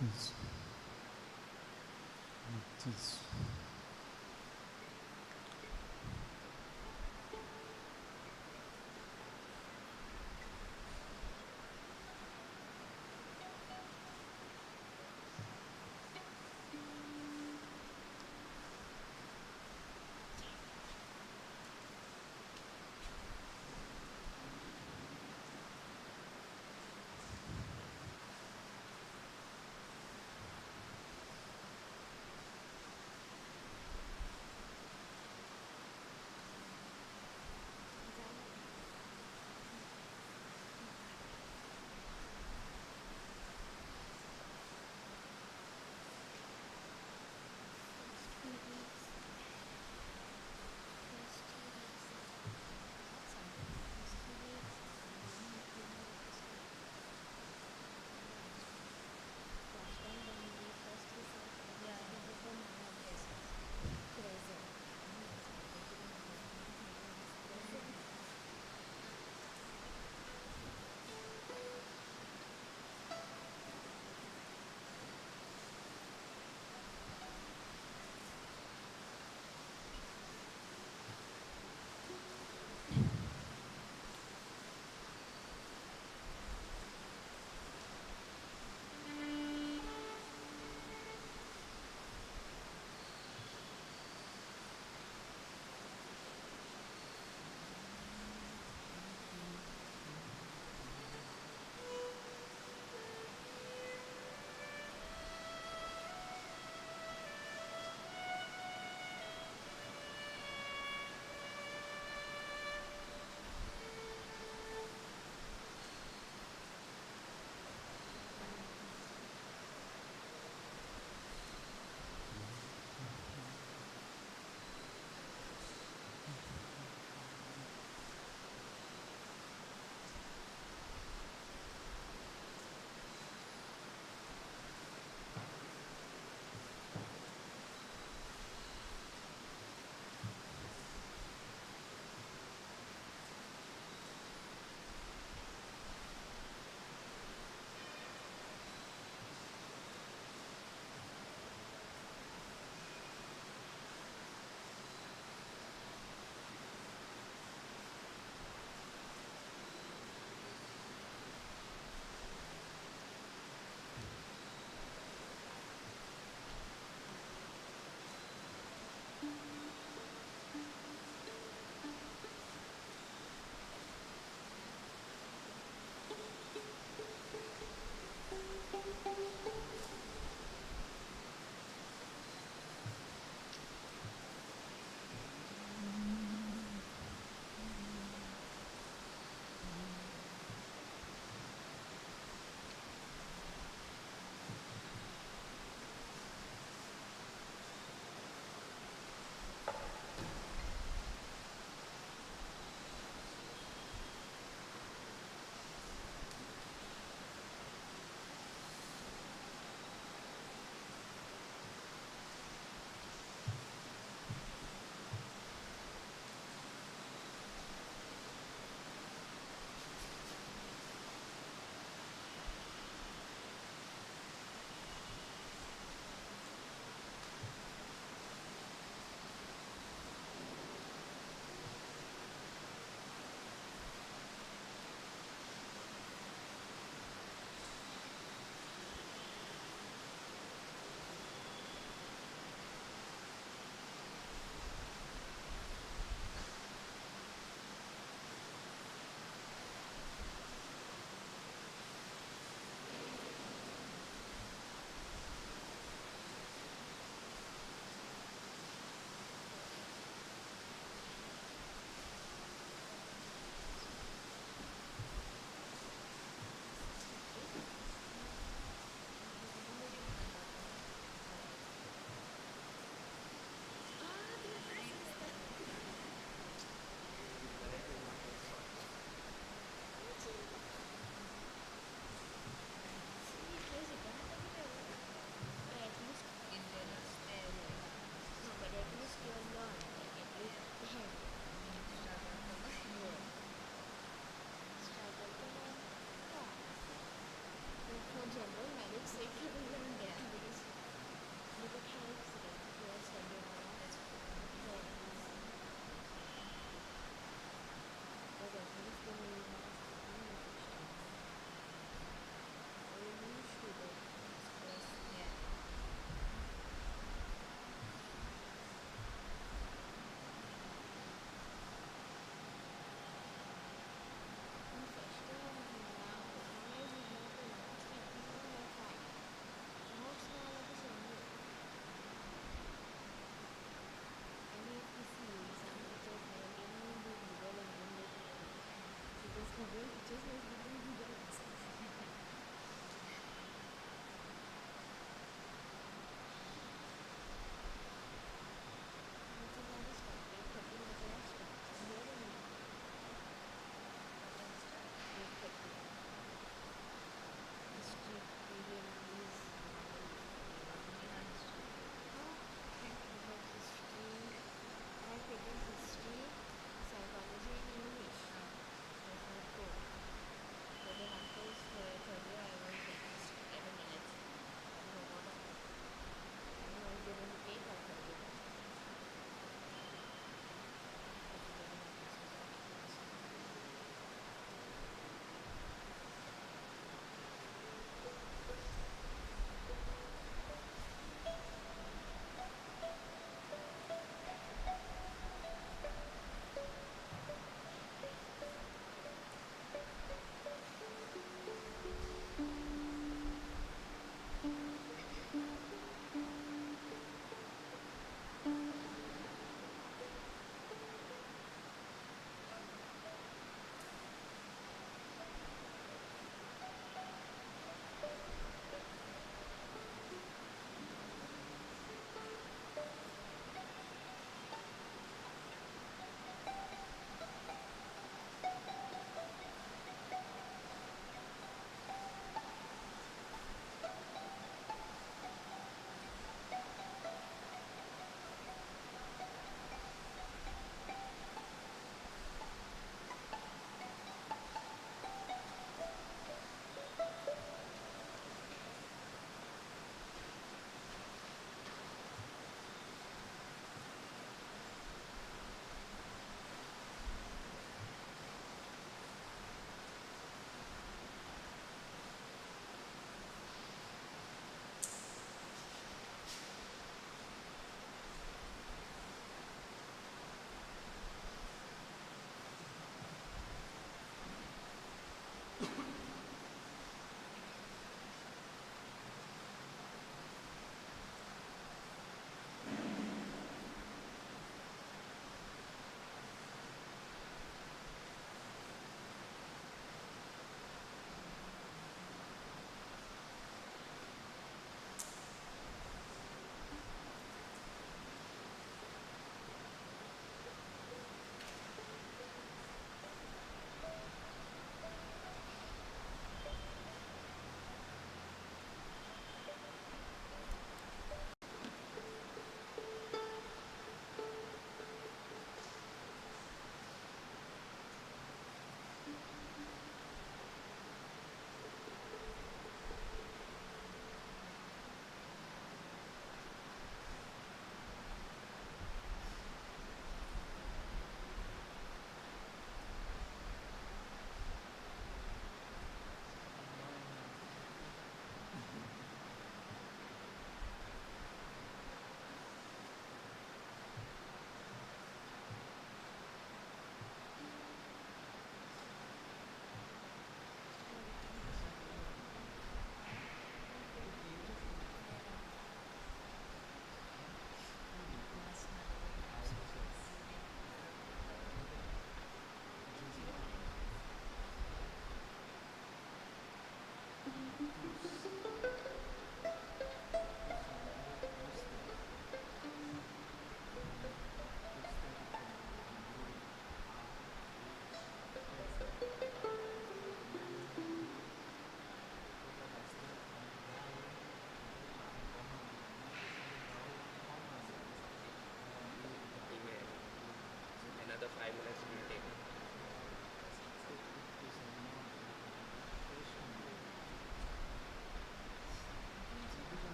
10, 10.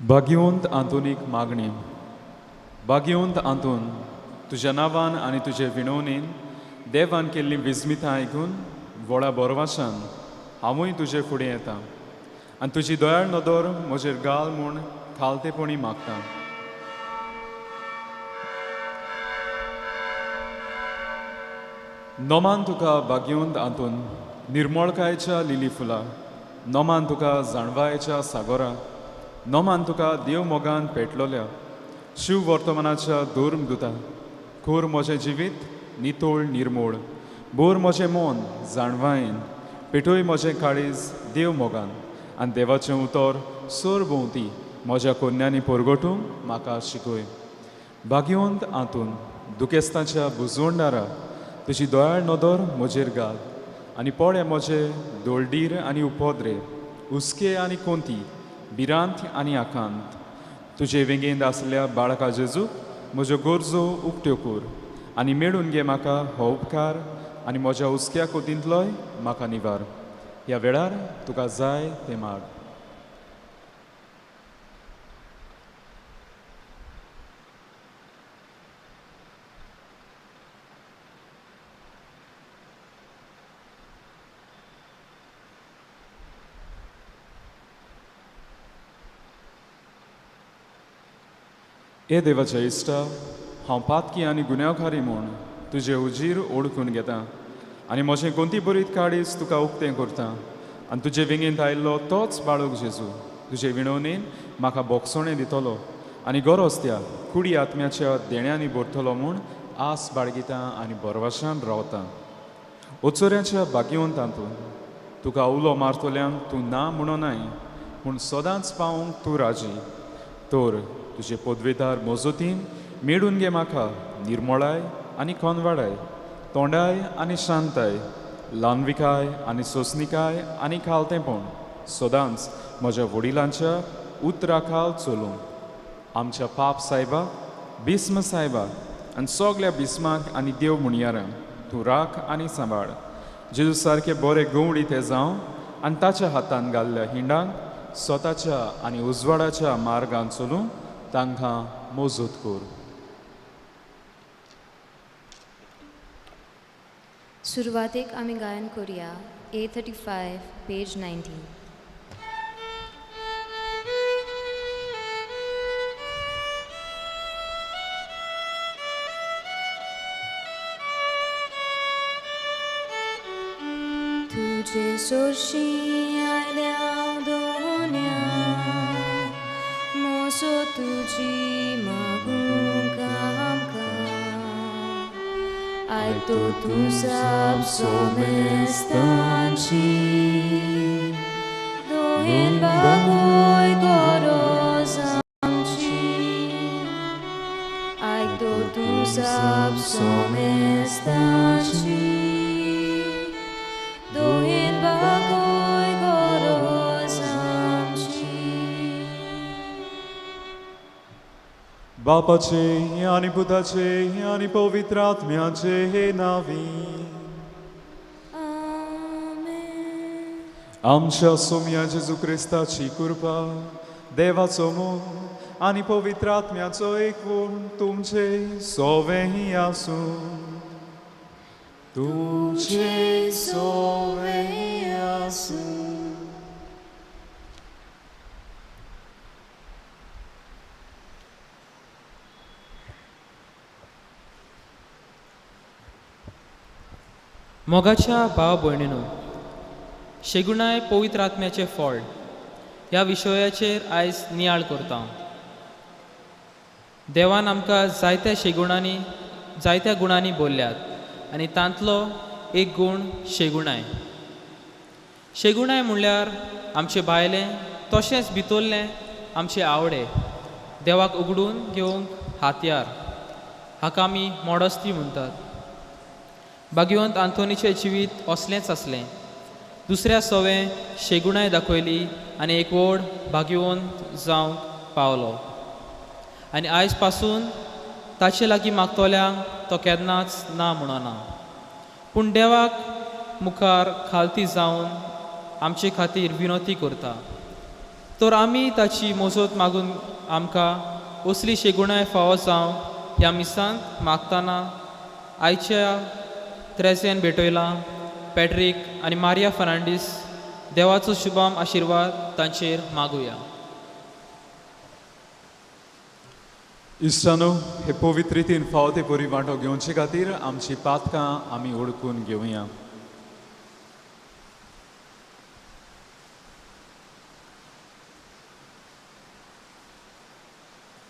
भाग्यवंत आंतोनीक मागणी. भाग्यवंत आंतोन, तुज्या नांवान आनी तुजे विणवणेन देवान केल्लीं विस्मितां आयकून व्हडा बोरवाशान हांवूय तुजे फुडें येता आनी तुजी दयाळ नदर म्हजेर घाल म्हूण खालतेपणी मागता. नोमान तुका भाग्यवंत आंतोन, निर्मळकायच्या लिली फुलां, नोमान तुका जाणवायच्या सागोरा, नोमान तुका देव मोगान पेटलोल्या शिव वर्तमानाच्या धर्म दुता. खोर म्हजें जिवीत नितोळ निर्मोळ, बोर म्हजें मन जाणवायेन, पेटय म्हजें काळीज देव मोगान आनी देवाचें उतर सर भोंवती म्हज्या कोन्यांनी परगटूंक म्हाका शिकय. भाग्यवंत आंतून, दुखेस्ताच्या बुजवणदारा, तुजी दयाळ नदर म्हजेर घाल आनी पळे म्हजे दोळडीर आनी उपद्रे, हुस्के आनी कोंती, भिरांत आनी आकांत. तुजे वेंगेंत आसल्या बाळका जेजूक म्हज्यो गरजो उक्त्यो कर आनी मेळून घे म्हाका हो उपकार आनी म्हज्या हुस्क्या कोतींतलोय म्हाका निवार. ह्या वेळार तुका जाय तें माग. हे देवाच्या इश्टा, हांव पातकी आनी गुन्यांवकारी म्हूण तुजे उजीर ओळखून घेता आनी म्हजें गोंती बरीत काळीज तुका उक्तें करता आनी तुजे वेंगेंत आयिल्लो तोच बाळक जेजू तुजे विणवणेन म्हाका बोगसणें दितलो आनी गरज त्या कुडी आत्म्याच्या देण्यांनी भरतलो म्हूण आस बाळगिता आनी भरवशान रावता. ओचोऱ्याच्या भाग्यवंतांतून तुका उलो मारतल्यांक तूं ना म्हणोनाय, पूण सदांच पावोवंक तूं राजी. तर तुजे पदवेदार मजतीन मेळून घे म्हाका निर्मळाय आनी खनवाडाय, तोंडाय आनी शांताय, ल्हानविकाय आनी सोंसणिकाय आनी खालतेंपण सदांच म्हज्या वडिलांच्या उतरा खाल चलूंक. आमच्या पाप सायबा, भीस्म सायबा आनी सगल्या भीस्माक आनी देव म्हणयारांक तूं राख आनी सांबाळ. जेजू सारके बरे गंवडी ते जावं आनी ताच्या हातान घाल्ल्या हिंडांक स्वताच्या आनी उजवाडाच्या मार्गान चलूंक तांकां मजत कर. सुरवातेक आमी गायन करुया A35 page 19. तुजे सोरशी आयल्या दोन्या मोसो तुजी मागूंक आमकां आयतो तूं साप सोमेस्तांची दोहेन बागोय गरज आमची आयतो तूं साप सोमेस्तांची दोहेन बागोय गरज आमची. बापाचे आनी पुताचे आनी पवित्र आत्म्याचे हे नावी. आमेन. आमच्या सोम्या जेजू क्रिस्ताची कृपा, देवाचो मोग आनी पवित्र आत्म्याचो एकवट तुमचे सोवेंय आसूं. तुमचे सोवेंय आसूं. मोगाच्या भाव भयणीनो, शेगुणाय पवित्र आत्म्याचें फळ ह्या विशयाचेर आयज नियाळ करता. देवान आमकां जायत्या शेगुणांनी जायत्या गुणांनी बोल्ल्यात आनी तांतलो एक गूण शेगुणाय. शेगुणाय म्हणल्यार आमचें भायलें तशेंच भितरलें आमचें आवडे देवाक उगडून घेवंक हातयार, हाका आमी मोडस्ती म्हणटात. भाग्यवंत आंतोनीचें जिवीत असलेंच आसलें. दुसऱ्या सवें शेगुणाय दाखयली आनी एक व्हड भाग्यवंत जावंक पावलो आनी आयज पासून ताचे लागीं मागतल्यांक तो केन्नाच ना म्हणना, पूण देवाक मुखार खालती जावन आमचे खातीर विनवती करता. तर आमी ताची मोजत मागून आमकां असली शेगुणाय फावो जावं ह्या मिसांत मागतना आयच्या त्रेसेन भेटयलां पॅट्रीक आनी मारिया फर्नांडीस देवाचो शुभाम आशिर्वाद तांचेर मागुया. इश्टानो, हे पवित्र रितीन फावो ते बरी वांटो घेवचे खातीर आमची पातकां आमी ओळखून घेवया.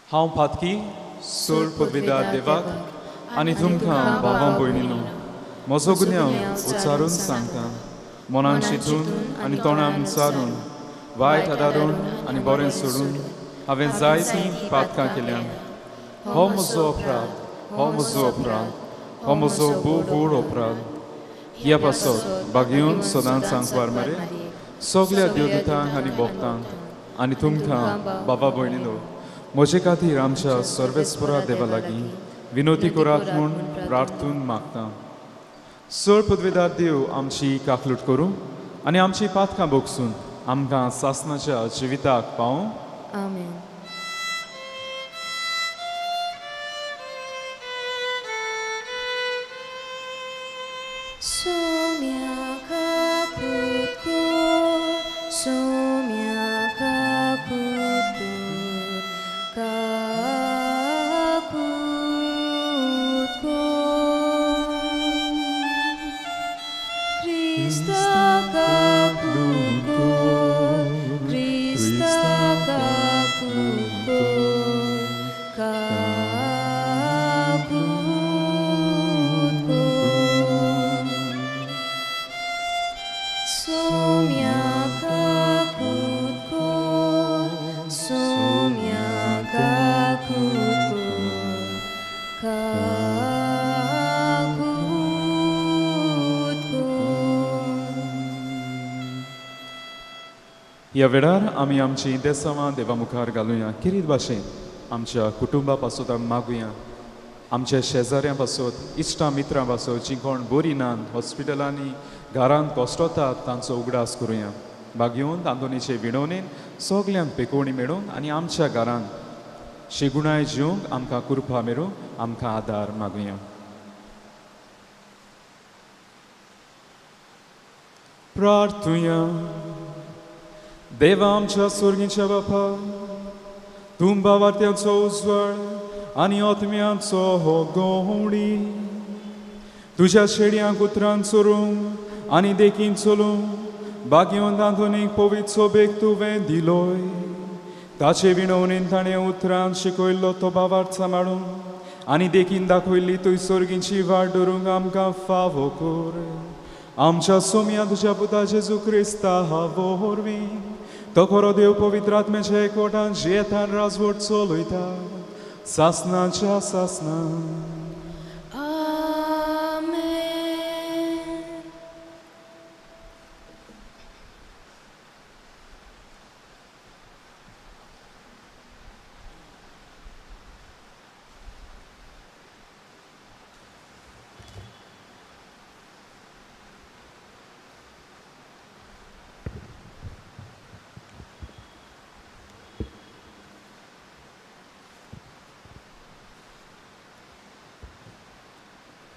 हांव पातकी सोर पदवीदार देवाक आनी तुमकां भावां भयणीनो म्हजो गुन्यांव उच्चारून सांगता. मनान चिंतून आनी तोंडान उच्चारून, वायट आदारून आनी बरें सोडून हांवें जायतीं पातकां केल्यान. हो म्हजो अपराध, हो म्हजो अपराध, हो म्हजो भोव व्हड अपराध. ह्या पासत बागेवन सदांच सांकवार मरे सगल्या देवदूतांक आनी भक्तांक आनी तुमकां बाबा भयणीनो म्हजे खातीर आमच्या सर्वेस्परा देवा लागीं विनोती करात म्हूण प्रार्थून मागता. सर पदवेदार देव आमची काकलूट करूं आनी आमची पातकां भोगसून आमकां सासनाच्या जिविताक पावूं. आमेन. Soumya kakutku, soumya kakutku, kakutku. Krista kakutku, Krista kakutku, kakutku. Soumya kakutku, soumya kakutku, kakutku. ह्या वेळार आमी आमची देसावां देवा मुखार घालुया. किरीत भाशेन आमच्या कुटुंबा पासत आमी मागुया, आमच्या शेजाऱ्यां पासत, इश्टां मित्रां पासत, जीं कोण बरीं नात, हॉस्पिटलांनी घरांत कश्टतात तांचो उगडास करुया. बागेवन आंतोनीचे विणवणेन सगल्यांक पेकोवणी मेळूंक आनी आमच्या घरांत शेगुणाय जिवंक आमकां कृपा मेळूंक आमकां आदार मागुया. प्रार्थुया. देवा आमच्या सुर्गीच्या बापा, तूं भावार्थ्यांचो उजवाड आनी आत्म्यांचो हो गोवणी, तुज्या शेडयांक उतरान चोरूंक आनी देखीन चलूंक बागेवन आंतोनीक पवित्र सोबेक तुवें दिलोय. ताचे विणवणेन ताणें उतरान शिकयल्लो तो भावार्थ सांबाळूंक आनी देखीन दाखयल्ली तुय सोर्गींची वाट धरूंक आमकां फावो कर. आमच्या सोम्या तुज्या पुता जेजू क्रिस्ता वरवीं तो खरो देव पवित्र आत्म्याच्या एकवटान जियेतान राजवट चलयता सासनाच्या सासना. आमेन.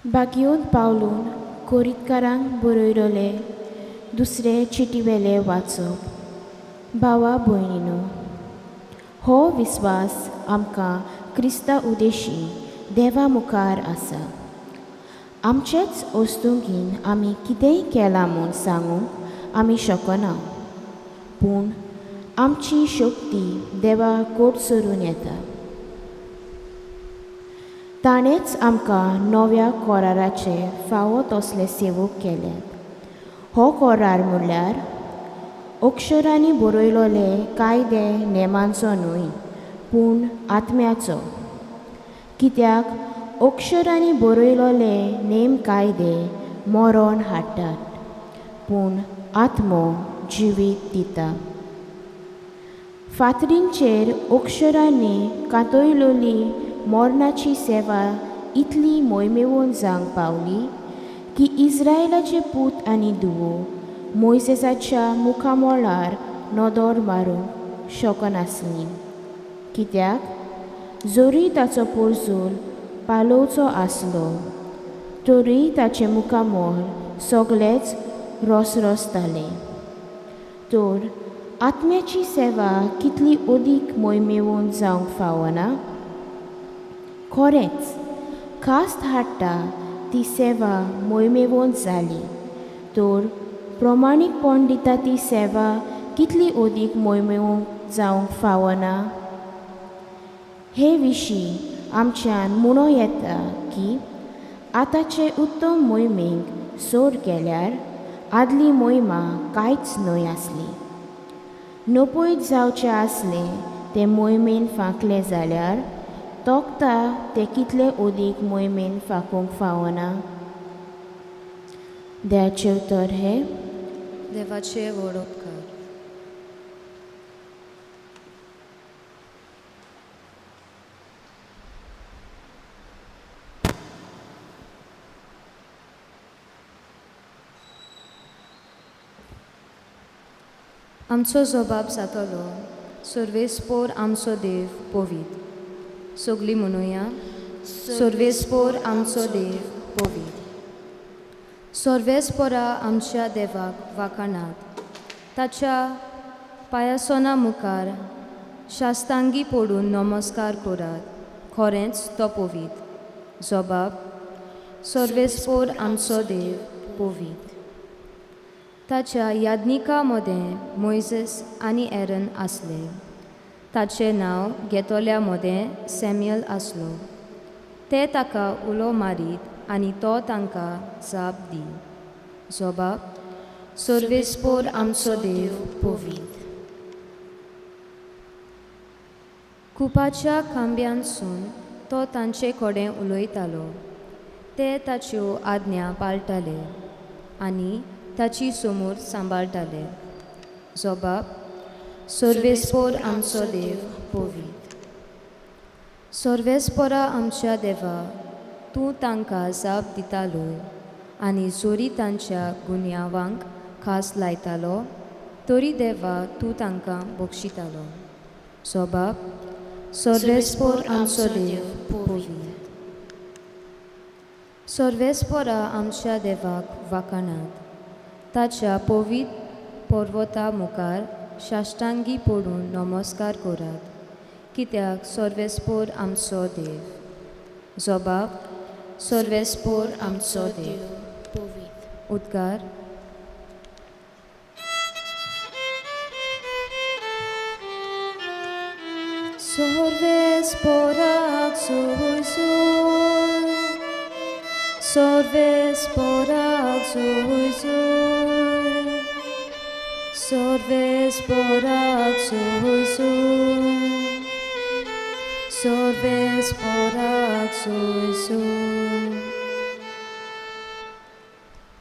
बागयोन पावलून कोरीतकारांक बरयलोले दुसरे चिटीवेले वाचप. भावा भयणीनो, हो विस्वास आमकां क्रिस्ता उदेशी देवा मुखार आसा. आमचेच वस्तुंगीन आमी कितेंय केलां म्हूण सांगूंक आमी शकना, पूण आमची शक्ती देवा कोट सरून येता. ताणेंच आमकां नव्या कोराराचे फावो तसले सेवक केल्यात. हो कोरार म्हणल्यार अक्षरांनी बरयलोले कायदे नेमांचो न्हय, पूण आत्म्याचो. कित्याक अक्षरांनी बरयलोले नेम कायदे मरण हाडटात, पूण आत्मो जिवीत दिता. फातरींचेर अक्षरांनी कांतयलोली मरणाची सेवा इतली मोयमेवून जावंक पावली की इस्रायलाचे पूत आनी धुवो मोयसेसाच्या मुखामळार नदर मारूंक शकनासलीं, कित्याक जरूय ताचो पोरजोल पालोवचो आसलो तरूय ताचें मुखामळ सगळेंच रसरसतालें. तर आत्म्याची सेवा कितली अदीक मोहिमेवंत जावंक फावना? खरेंच खास्त हाडटा ती सेवा मोहिमेवंत जाली तर प्रमाणीकपण दिता ती सेवा कितली अदीक मोहिमेवंत जावंक फावना? हे विशीं आमच्यान म्हणूं येता की आतांचे उत्तम मोहिमेक सोड केल्यार आदली मोहिमा कांयच न्हय आसली. नपयत जावचें आसलें तें मोहिमेन फांकलें जाल्यार तोखता तें कितलें अदीक मोहिमेन फांकूंक फावना? देवाचें उतर हें. देवाचे व्हड उपकार. आमचो जबाब जातलो, सर्वेस्पोर आमचो देव पवीत. सगळीं म्हणुया, सर्वेस्पोर आमचो देव पवीत. सर्वेस्पोरा आमच्या देवाक वाखाणात, ताच्या पांयासना मुखार शास्तांगी पडून नमस्कार करात, खरेंच तो पवीत. जबाब, सर्वेस्पोर आमचो देव पवीत. ताच्या याज्ञिका मदें मोयजेस आनी एरन आसले, ताचें नांव घेतल्या मदें सॅम्युअल आसलो. ते ताका उलो मारीत आनी तो तांकां जाप दी. जबाब, सर्वेस्पोर आमचो देव पवीत. कुपाच्या खांब्यानसून तो तांचे कडेन उलयतालो, ते ताच्यो आज्ञा पाळटाले आनी ताची समूर सांबाळटाले. जबाब, सर्वेस्पोर आमचो देव पवीत. सर्वेस्पोरा आमच्या देवा, तूं तांकां जाप दितालो आनी जोरी तांच्या गुन्यांवांक खास लायतालो तरी देवा तूं तांकां बक्षितालो. जबाब, सर्वेस्पोर आमचो देव पवीत. सर्वेस्पोरा आमच्या देवाक वाखाणात, ताच्या पवीत पर्वता मुखार साश्टांगी पडून नमस्कार करात, कित्याक सर्वेस्पोर आमचो देव. जबाब, सर्वेस्पोर आमचो देव पवीत. उद्गार. सर्वेस्पोराक सोय सोय, सर्वेस्पोराक सोय सोय, सर्वेस्पोराक सोय सोय, सर्वेस्पोराक सोय सोय.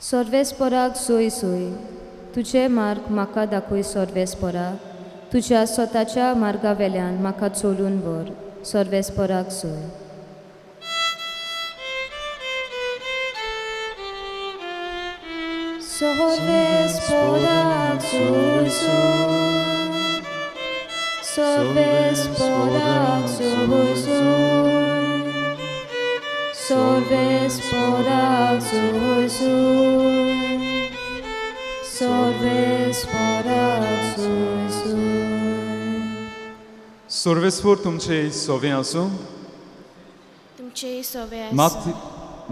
सर्वेस्पोराक सोय सोय, तुजे मार्ग म्हाका दाखय सर्वेस्पोरा, तुज्या स्वताच्या मार्गा वेल्यान म्हाका चलून व्हर. सर्वेस्पोराक सोय. सर्वेस्पोराक सोय सोय, सर्वेस्पोराक सोय सोय, सर्वेस्पोराक सोय सोय, सर्वेस्पोराक सोय सोय. सर्वेस्पोर तुमचे सोवे आसूं. तुमचेय सोवे आसूं.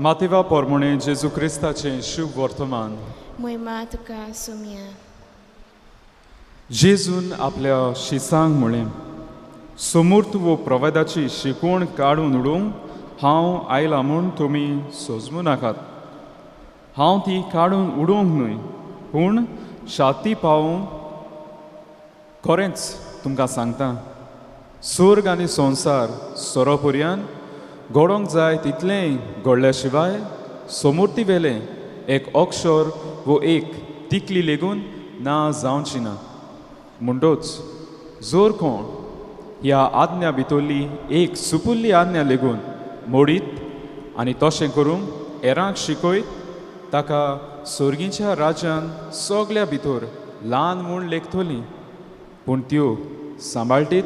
मातेवा पोरमोणे जेजू क्रिस्ताचें शुभ वर्तमान. मोहिमा तुका सोम्या. जेजून आपल्या शिसांक म्हळें, समूर्त वो प्रवेदाची शिकवण काडून उडोवंक हांव आयलां म्हूण तुमी सोजमू नाकात. हांव ती काडून उडोवंक न्हय, पूण शाती पावोवंक. खरेंच तुमकां सांगता, स्वर्ग आनी संवसार सोरोपुरयान घडोवंक जाय तितलेंय घडल्या शिवाय समूर्ती वेलें एक अक्षर वो एक तिकली लेगून ना जावची ना. म्हणटोच जोर कोण ह्या आज्ञा भितरली एक सुपुल्ली आज्ञा लेगून मोडीत आनी तशें करूंक हेरांक शिकयत ताका सर्गीच्या राज्यान सगल्या भितर ल्हान म्हूण लेखतली, पूण त्यो सांबाळटीत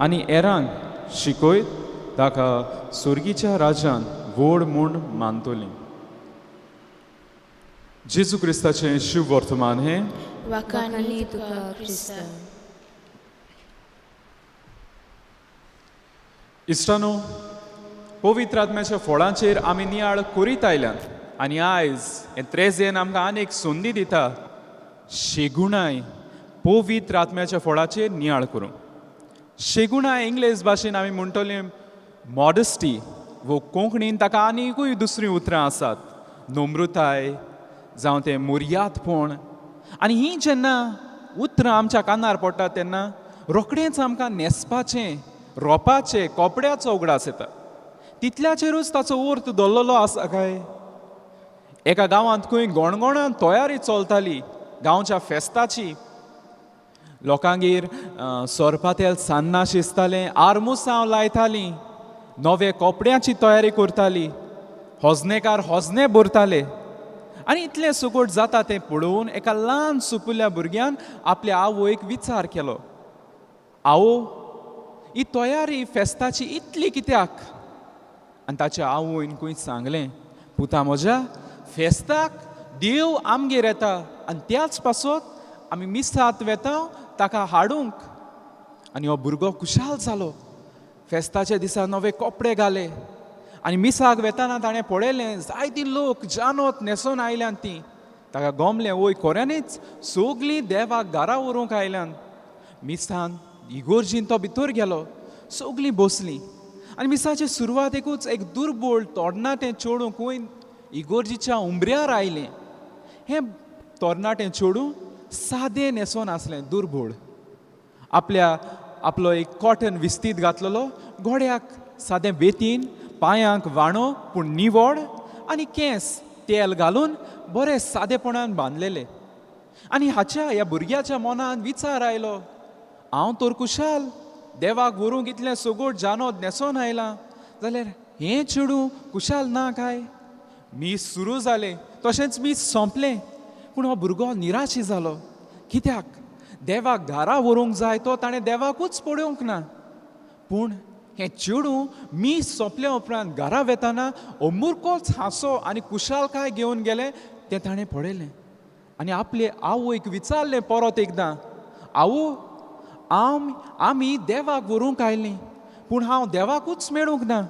आनी हेरांक शिकयत ताका सुर्गीच्या राज्यान व्हड म्हूण मानतली. जेजू क्रिस्ताचें शुभ वर्तमान हें. वाखाणी तुका क्रिस्ता. इश्टानो, पवित्र आत्म्याच्या फळांचेर आमी नियाळ करीत आयल्यात आनी आयज हें त्रेजेन आमकां आनी एक संदी दिता शेगुणाय पवित्र आत्म्याच्या फळाचेर नियाळ करूंक. शेगुणाय इंग्लेज भाशेन आमी म्हणटले मॉडस्टी वो कोंकणीन ताका आनीकूय दुसरीं उतरां आसात, नम्रताय जावं तें मुर्यादपण. आनी हीं जेन्ना उतरां आमच्या कानार पडटात तेन्ना रोखडेंच आमकां न्हेसपाचें, रोपाचें, कपड्याचो उगडास येता. तितल्याचेरूच ताचो अर्थ दवरलेलो आसा काय? एका गांवांत खंय गणगणान तयारी चलताली गांवच्या फेस्ताची. लोकांगेर सोरपातेल सान्नां शिजतालें, आरमुसांव लायतालीं, नवे कपड्यांची तयारी करताली, हजनेकार हजने भरताले. आनी इतलें सुकोट जाता तें पळोवन एका ल्हान सुपुल्ल्या भुरग्यान आपल्या आवयक विचार केलो, आवो, ही तयारी फेस्ताची इतली कित्याक? आनी ताच्या आवयन खंय सांगलें, पुता म्हज्या, फेस्ताक देव आमगेर येता आनी त्याच पासत आमी मिसांत वेता ताका हाडूंक. आनी हो भुरगो खुशाल जालो. फेस्ताच्या दिसा नवे कपडे घाले आनी मिसाक वेताना ताणें पळयलें जायती लोक जानोत न्हेसोन आयल्यान तीं. ताका गमलें, वय खऱ्यांनीच सगलीं देवाक घरा व्हरूंक आयल्यान. मिसान इगोर्जीन तो भितर गेलो, सगलीं बसलीं आनी मिसाचे सुरवातेकूच एक दुर्बोळ तरणाटें चेडूं खंय इगोर्जीच्या उंबऱ्यार आयलें. हें तरणाटें चेडूं सादें न्हेसोन आसलें, दुर्बोळ, आपल्या आपलो एक कॉटन विस्तीद घातलेलो, गोड्याक सादें बेतीन, पांयांक वाणो पूण निवळ, आनी केंस तेल घालून बरें सादेपणान बांदलेले. आनी हाच्या ह्या भुरग्याच्या मनान विचार आयलो, हांव तर कुशाल देवाक व्हरूंक इतलें सगोट जानोत न्हेसोन आयलां, जाल्यार हें चेडूं कुशाल ना काय? मीस सुरू जालें तशेंच मीस सोंपलें, पूण हो भुरगो निराशी जालो. कित्याक? देवाक घरा व्हरूंक जाय तो ताणें देवाकूच पळोवंक ना. पूण हें चेडूं मीस सोंपल्या उपरांत घरा वेताना अमुरकोच हांसो आनी कुशालकाय घेवन गेलें तें ताणें पळयलें आनी आपले आवयक विचारलें परत एकदां, आवो, आमी देवाक व्हरूंक आयलीं पूण हांव देवाकूच मेळूंक ना.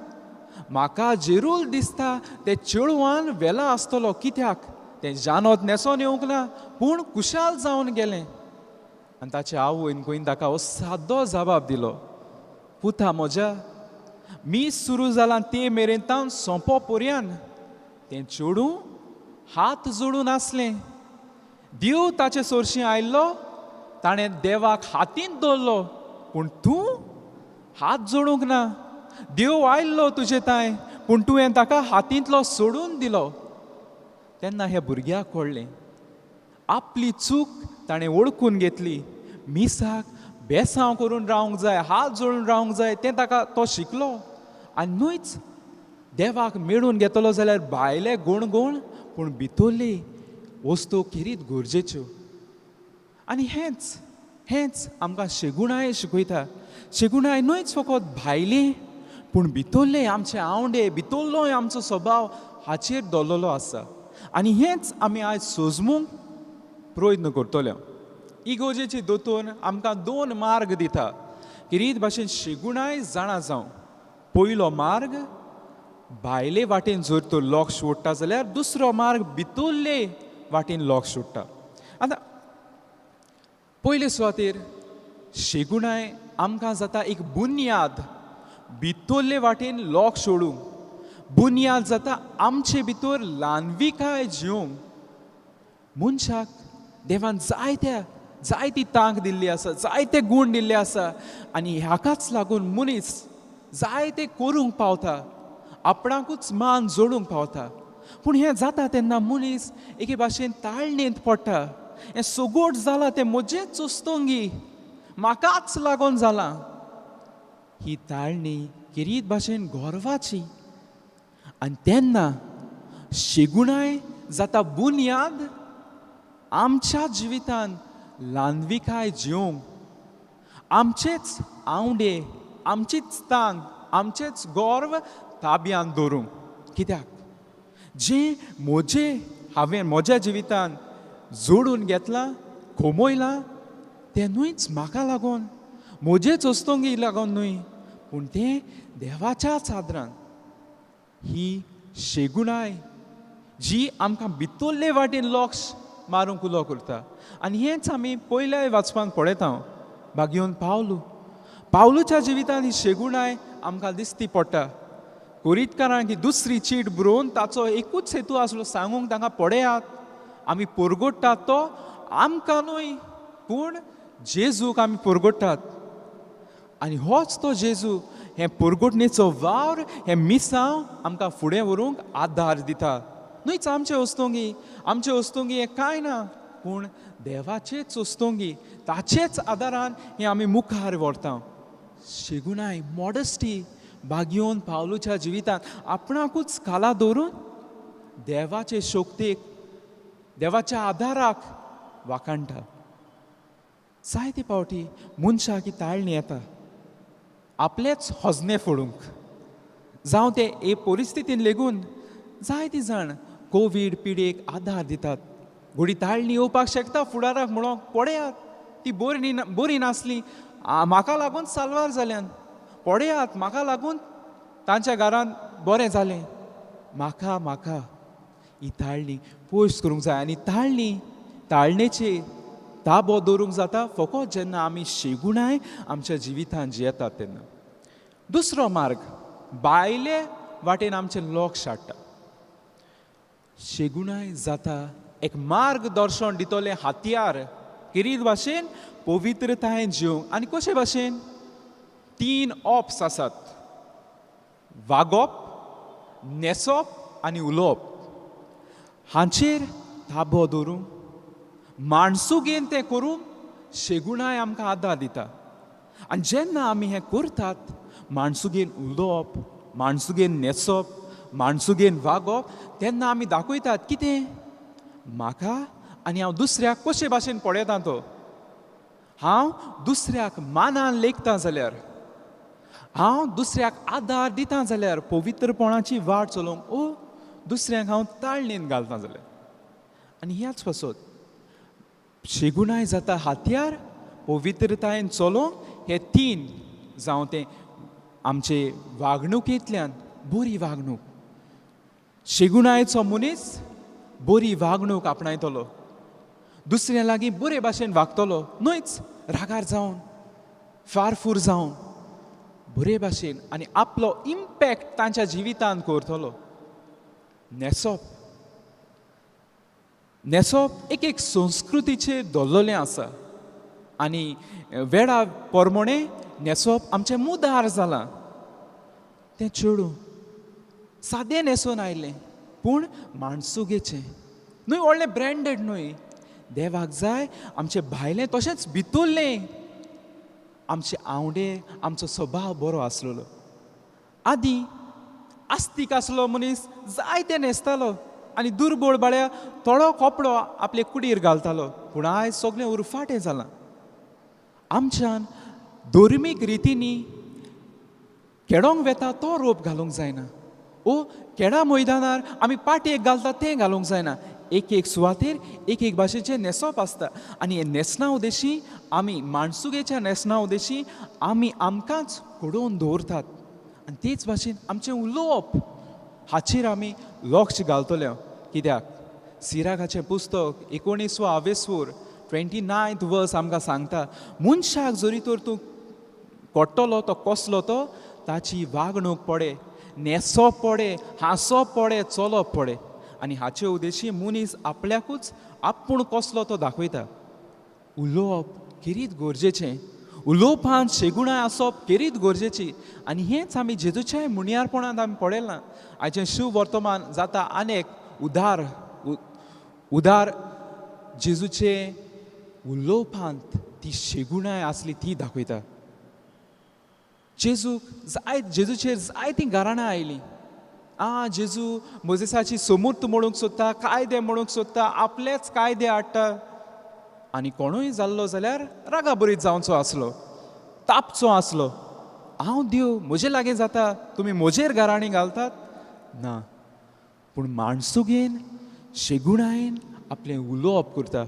म्हाका जेरूल दिसता तें चेडवान वेला आसतलो, कित्याक तें जानोत न्हेसोन येवंक ना पूण कुशाल जावन गेलें. आनी ताचे आवयन खंय ताका हो सादो जबाब दिलो, पुता म्हज्या, मीस सुरू जालां ते मेरेन तावन सोंपो पर्यान तें चेडूं हात जोडून आसलें. देव ताचे सरशीं आयिल्लो, ताणें देवाक हातींत दवरलो, पूण तूं हात जोडूंक ना. देव आयिल्लो तुजे तांय पूण तुवें ताका हातींतलो सोडून दिलो. तेन्ना ह्या भुरग्याक कळ्ळें आपली चूक ताणें वळखून घेतली. मिसाक बेसांव करून रावंक जाय, हात जोडून रावंक जाय तें ताका तो शिकलो. आनी न्हूच देवाक मेळून घेतलो जाल्यार भायले गुणगुण पूण भितरली वस्तू खेरीत गरजेच्यो. आनी हेंच हेंच आमकां शेगुणाय शिकयता. शेगुणाय न्हूच फकत भायली पूण भितरले आमचे आवंडे, भितरलोय आमचो स्वभाव हाचेर दवरलेलो आसा. आनी हेंच आमी आयज सोजमूंक प्रयत्न करतले. इगोर्जेची दोतोर आमकां दोन मार्ग दिता किरीत भाशेन शेगुणाय जाणा जावं. पयलो मार्ग भायले वाटेन जर तो लक्ष ओडटा जाल्यार दुसरो मार्ग भितरले वाटेन लक्ष ओडटा. आतां पयले सुवातेर शेगुणाय आमकां जाता एक बुन्याद, भितरले वाटेन लक्ष ओडूंक. बुन्याद जाता आमचे भितर ल्हानविकाय जिवंक. मनशाक देवान जायत्या जायती तांक दिल्ली आसा, जायते गूण दिल्ले आसा आनी हाकाच लागून मनीस जायते करूंक पावता, आपणाकूच मान जोडूंक पावता. पूण हें जाता तेन्ना मनीस एके भाशेन ताळणेंत पडटा. हें सगोट जालां तें म्हजेच उस्तंगी, म्हाकाच लागून जालां. ही ताळणी खेरीत भाशेन गर्वाची. आनी तेन्ना शेगुणाय जाता बुन्याद आमच्या जिवितान ल्हानविकाय जिवंक, आमचेच आंवडे, आमचीच तांक, आमचेच गर्व ताब्यान दवरूंक. कित्याक जें म्हजें हांवें म्हज्या जिवितान जोडून घेतलां, कमयलां, तें न्हूच म्हाका लागून, म्हजेच वस्तुंगी लागून न्हय, पूण तें देवाच्याच आदरान. ही शेगुणाय जी आमकां भितरले वाटेन लक्ष मारूंक उलो करता. आनी हेंच आमी पयल्याय वाचपांत पळयता, भागयोन पावलू. पावलूच्या जिवितांत ही शेगुणाय आमकां दिसती पडटा. कोरितकारांक ही दुसरी चीट बरोवन ताचो एकूच हेतू आसलो सांगूंक तांकां, पळयात आमी परगोडटात तो आमकां न्हय, पूण जेजूक आमी परगोडटात. आनी होच तो जेजू हें परगोटणेचो वावर, हें मिसांव आमकां फुडें व्हरूंक आदार दिता. न्हयच आमचे वस्तुंगी, आमचे वस्तुंगी हें कांय ना, पूण देवाचेच वस्तुंगी, ताचेच आदारान हें आमी मुखार व्हरता. शेगुणाय, मॉडस्टी भागयोन पावलूच्या जिवितांत आपणाकूच खाला दवरून देवाचे शक्तेक, देवाच्या आदाराक वाखाणटा. जायते फावटी मनशाक ही ताळणी येता आपलेच हजने फोडूंक, जावं ते हे परिस्थितीन लेगून जायती जाण कोवीड पिडेक आदार दितात. घोडी ताळणी येवपाक शकता फुडाराक म्हणून, पळयात ती बरी बरी नासली, म्हाका लागून साल्वार जाल्यान, पळयात म्हाका लागून तांच्या घरांत बरें जालें, म्हाका म्हाका ही ताळणी पयस करूंक जाय. आनी ताळणी, ताळणेचे ताबो दवरूंक जाता फकत जेन्ना आमी शेगुणाय आमच्या जिवितांत जियेतात तेन्ना. दुसरो मार्ग भायले वाटेन आमचें लक्ष हाडटा. शेगुणाय जाता एक मार्गदर्शन दितलें हत्यार किरीत भाशेन पवित्रतायेन जिवंक. आनी कशे भाशेन तीन ऑप्स आसात, वागप, न्हेसप आनी उलोवप. हांचेर ताबो दवरूंक, माणसुगेन तें करूंक शेगुणाय आमकां आदार दिता. आनी जेन्ना आमी हें करतात, माणसुगेन उलोवप, माणसुगेन न्हेसप, माणसुगेन वागप, तेन्ना आमी दाखयतात कितें म्हाका आनी हांव दुसऱ्याक कशे भाशेन पळयता तो. हांव दुसऱ्याक मानान लेखता जाल्यार, हांव दुसऱ्याक आदार दिता जाल्यार, पवित्रपणाची वाट चलोवंक ओ दुसऱ्यांक हांव ताळणेन घालता जाल्यार. आनी ह्याच पासत शेगुणाय जाता हातयार पवित्रतायेन चलोवंक. हे तीन जावं तें आमचे वागणुकेंतल्यान बरी वागणूक, शेगुणायेचो मनीस बरी वागणूक आपणायतलो, दुसऱ्या लागीं बरे भाशेन वागतलो, न्हयच रागार जावन फारफूर जावन, बरे भाशेन आनी आपलो इम्पॅक्ट तांच्या जिवितांत करतलो. न्हेसप, न्हेसप एक एक संस्कृतीचेर दवरलेलें आसा आनी वेळा प्रमाणे न्हेसप आमचें मुदार जालां. तें चेडूं सादें न्हेसून आयलें, पूण माणसुगेचें न्हय, व्हडलें ब्रँडेड न्हय. देवाक जाय आमचें भायलें तशेंच भितरलें, आमचे आंवडे, आमचो स्वभाव बरो आसलेलो. आदीं आस्तीक आसलो मनीस जायते न्हेसतालो आनी दुर्बळ बाळ्या थोडो कपडो आपले कुडीर घालतालो, पूण आयज सगळें उरफाटें जालां. आमच्यान धर्मीक रितींनी खेळोंक वेता तो रोप घालूंक जायना, ओ खेळा मैदानार आमी पाटयेक घालता तें घालूंक जायना. एक एक सुवातेर एक एक भाशेचें न्हेसप आसता आनी हे न्हेसणा उदेशी आमी माणसुगेच्या न्हेसणा उदेशी आमी आमकांच घडोवन दवरतात. आनी तेच भाशेन आमचें उलोवप हाचेर आमी लक्ष घालतले. कित्याक सिराखाचें पुस्तक 19वो आवेस्वूर 29th वर्स आमकां सांगता, मनशाक जरी तर तूं कोट्टलो तो कसलो तो ताची वागणूक पडे, न्हेसप पडे, हांसप पडे, चलप पडे. आनी हाचे उद्देशी मनीस आपल्याकूच आपूण कसलो तो दाखयता. उलोवप खेरीत गरजेचें, उलोवपांत शेगुणां आसप खेरीत गरजेची. आनी हेंच आमी जेजूच्याय मुणयारपणांत आमी पळयलां. आयचें शिव वर्तमान जाता आनी एक उदार उदार जेजूचे उलोवपांत ती शेगुणाय आसली ती दाखयता. जेजूक जाय, जेजूचेर जायतीं गाराणां आयलीं. आ जेजू मोजेसाची समूर्त म्हणूंक सोदता, कायदे म्हणूंक सोदता, आपलेच कायदे हाडटा. आनी कोणूय जाल्लो जाल्यार रागाबरीत जावचो आसलो. तापचो आसलो. हांव देव, म्हजे लागीं जाता, तुमी म्हजेर गाराणी घालतात ना. पूण माणसुगेन शेगुणायेन आपलें उलोवप करता.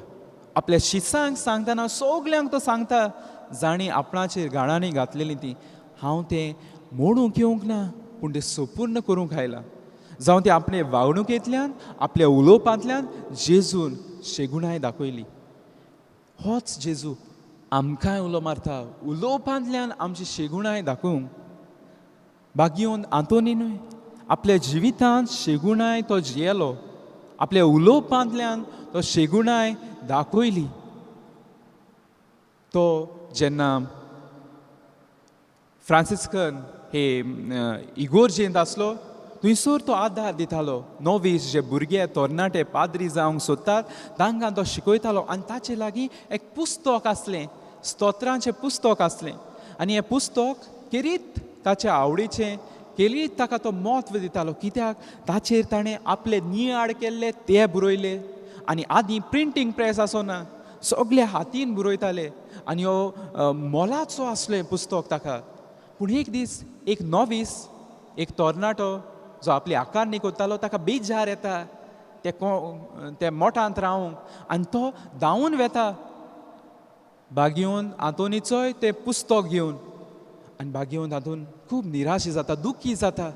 आपल्या शिसांक सांगतना सगल्यांक तो सांगता, जांणी आपणाचेर गाराणी घातलेली ती, हांव तें मोडूंक येवंक ना, पूण तें संपूर्ण करूंक आयलां. जावं ते आपले वागणुकेंतल्यान, आपल्या उलोवपांतल्यान जेजून शेगुणाय दाखयली. होच जेजू आमकांय उलो मारता, उलोवपांतल्यान आमची शेगुणाय दाखोवंक. बागयोन आंतोनीनूय आपल्या जिवितांत शेगुणाय तो जियेलो, आपल्या उलोवपांतल्यान तो शेगुणाय दाखयली. तो जेन्ना फ्रांसिस्कन हे इगोर्जेंत आसलो, थंयसर तो आदार दितालो. नोवीस जे भुरगे तरणाटे पाद्री जावंक सोदतात तांकां तो शिकयतालो. आनी ताचे लागीं एक पुस्तक आसलें, स्तोत्रांचें पुस्तक आसलें. आनी हें पुस्तक केरीत ताच्या आवडीचें, केरीत ताका तो म्हत्व दितालो. कित्याक ताचेर ताणें आपले नियाळ केल्ले ते बरयले. आनी आदीं प्रिंटींग प्रेस आसना, सगळे हातीन बरयताले. आनी हो मोलाचो आसलो हें पुस्तक ताका. पूण एक दीस एक नोवीस, एक तरणाटो जो आपली आकारणी करतालो, ताका बेजार येता ते ते मोठांत रावंक, आनी तो धांवून वेता बागयोन आंतोनीचोय तें पुस्तक घेवन. आनी बागयोन तातूंत खूब निराश जाता, दुखी जाता.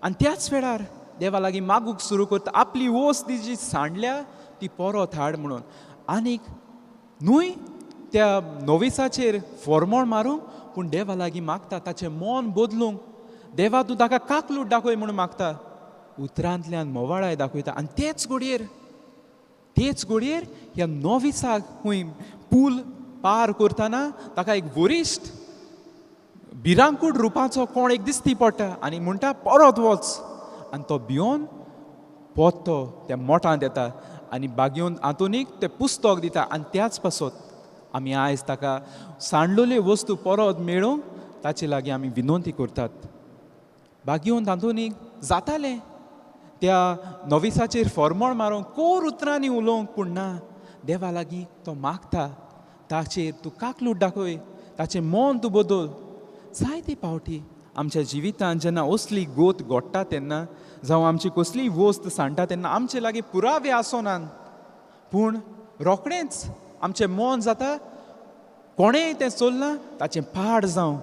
आनी त्याच वेळार देवा लागीं मागूंक सुरू करता, आपली वस्त ती जी सांडल्या ती परत हाड म्हणून. आनीक न्हय त्या नोविसाचेर फॉर्मोळ मारूंक, पूण देवा लागीं मागता ताचें मन बदलूंक. देवा तूं ताका काकलूट दाखय म्हणून मागता, उतरांतल्यान मोवाळाय दाखयता. आनी तेच घडयेर ह्या नोविसाक खंय पूल पार करतना ताका एक वरिश्ठ भिरांकूळ रुपाचो कोण एक दिसती पडटा आनी म्हणटा परत वच. आनी तो भियोन पोत्तो त्या मोठांत येता आनी बागयोन आंतोनीक तें पुस्तक दिता. आनी त्याच पासत आमी आयज ताका सांडलेल्यो वस्तू परत मेळूंक ताचे लागीं आमी विनंती करतात. बागयोन आंतोनीक जातालें त्या नोविसाचेर फॉर्मोळ मारूंक, कोर उतरांनी उलोवंक, पूण ना, देवा लागीं तो मागता ताचेर तूं काकलूट दाखय, ताचें मन तूं बदल. जायते फावटी आमच्या जिवितांत जेन्ना असली गोत घडटा तेन्ना, जावं आमची कसलीय वस्त सांडटा तेन्ना आमचे लागीं पुरावे आसनात, पूण रोखडेंच आमचें मन जाता कोणेंय तें चल्लां ताचें पाड जावं,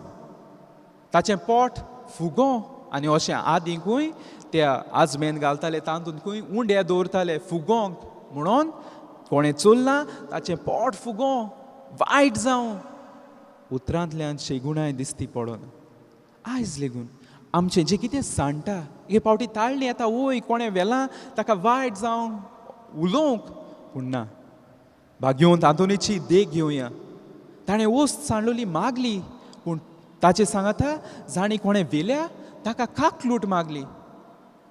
ताचें पोट फुगो. आनी अशें आदीं खंय त्या आजमेन घालताले, तातूंत खंय उंडे दवरताले फुगोंक म्हणून, कोणें चल्लां ताचें पोट फुगो, वायट जावं. उतरांतल्यान शेगुणाय दिसती पडना. आयज लेगून आमचें जें कितें सांडटा, हे फावटी ताळणी येता, वय कोणें व्हेलां ताका वायट जावं उलोवंक, पूण ना, भाग्योन आंतोनीची देख घेवया. ताणें वस्त सांडलोली मागली, पूण ताचे सांगाता जाणी कोणें व्हेल्या ताका काकलूट मागली.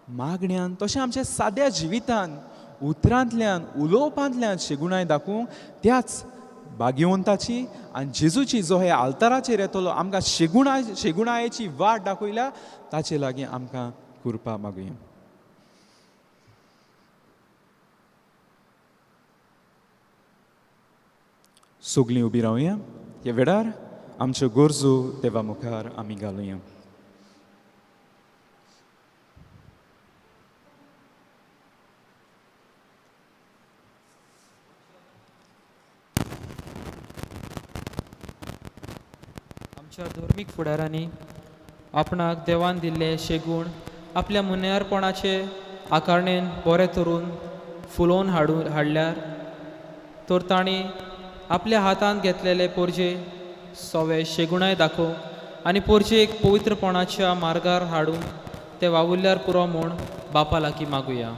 मागण्यान तशें आमच्या साद्या जिवितान उतरांतल्यान उलोवपांतल्यान शेगुणाय दाखोवंक त्याच भाग्यवंताची आनी जेजूची जो हे आल्ताराचेर येतलो आमकां शेगुणायेची वाट दाखयल्या, ताचे लागीं आमकां कृपा मागुया. सगलीं उबी रावया, ह्या वेळार आमच्यो गरजो देवा मुखार आमी घालुया. आमच्या धर्मीक फुडारांनी आपणाक देवान दिल्ले शेगूण आपल्या मुन्यारपणाचे आकारणेन बरें तरून फुलोवन हाडल्यार तर तांणी आपल्या हातांत घेतलेले पोरजे सोवे शेगुणाय दाखोवंक आनी पोरजेक पवित्रपणाच्या मार्गार हाडूंक ते वावुरल्यार पुरो म्हूण बापा लागीं मागुया.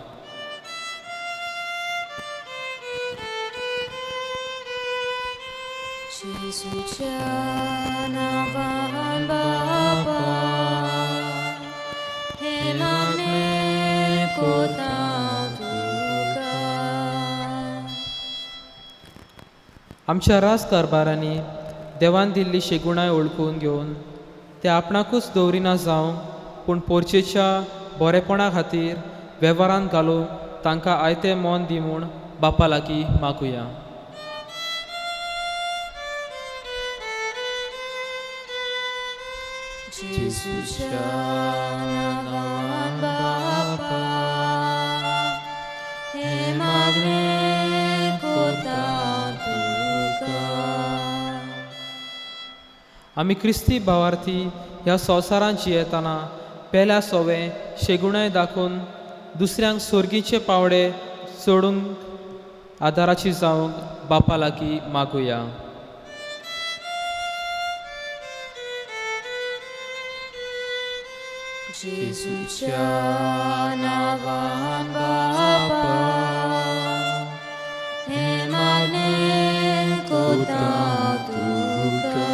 जेजूच्या नांवान बापा हे मागणें कोता तुका. आमच्या राज कारभारांनी देवान दिल्ली शेगुणाय वळखून घेवन ते आपणाकूच दवरिना जावं, पूण पोरचेच्या बरेपणा खातीर वेव्हारांत घालूंक तांकां आयतें मन दी म्हूण बापा लागीं मागुया. जेजूच्या नांवान बापा हें मागणें कोता तुका. आमी क्रिस्ती भावार्थी ह्या संवसारांत जियेतना पेल्या सोवे शेगुणाय दाखोवन दुसऱ्यांक सोर्गीचे पावडे चडूंक आदाराची जावंक बापा लागीं मागुया. जेजूच्या नांवान बापा हें मागणें कोता तुका.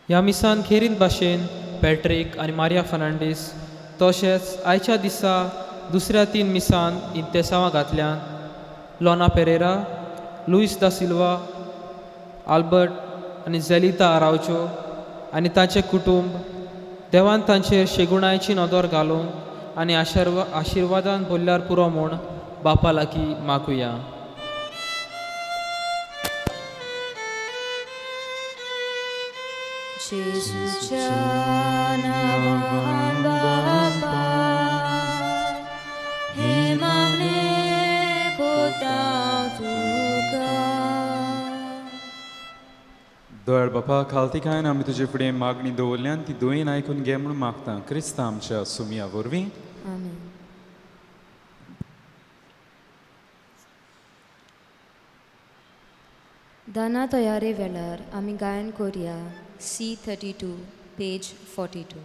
ह्या मिसान खेरीत भाशेन पॅट्रीक आनी मारिया फर्नांडीस तशेंच आयच्या दिसा दुसऱ्या तीन मिसान इंतेसांवां घातल्यान लोना पेरेरा, लुईस दा सिल्वा, आल्बर्ट आनी झेलिता आरावच्यो आनी तांचें कुटुंब देवान तांचेर शेगुणायची नदर घालूंक आनी आशिर्वादान भरल्यार पुरो म्हूण बापा लागीं मागुया. जेजूच्या नांवान बापा हें मागणें कोता तुका. दयाळ बापा, खालतिकायन आमी तुजे फुडें मागणी दवरल्यान ती दुयेन आयकून घे म्हूण मागता क्रिस्ता आमच्या सुमया वरवीं. आमेन. दाना तयारे वेळार आमी गायन कोरया C 32 page 42.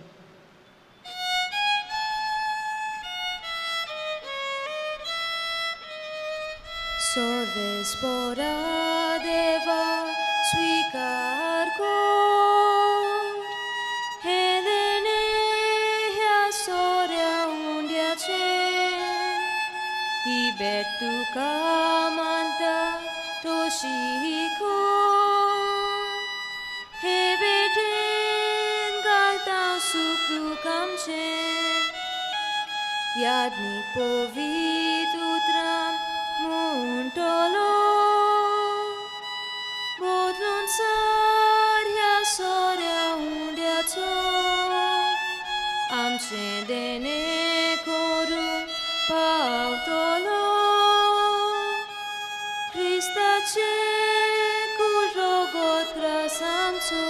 सर्वेस्पोरा देवा स्वीकार कर हें देणें ह्या सोऱ्या उंड्याचें ही भेट तुका मानता तशी कर हे भेटेन घालता सूख दूख आमचें यादनीक पवित्र उतरां म्हणटलो बदलून सार ह्या सोऱ्या उंड्याचो आमचें देणें करूंक पावतलो क्रिस्ताचें कूड रगत ग्रास आमचो.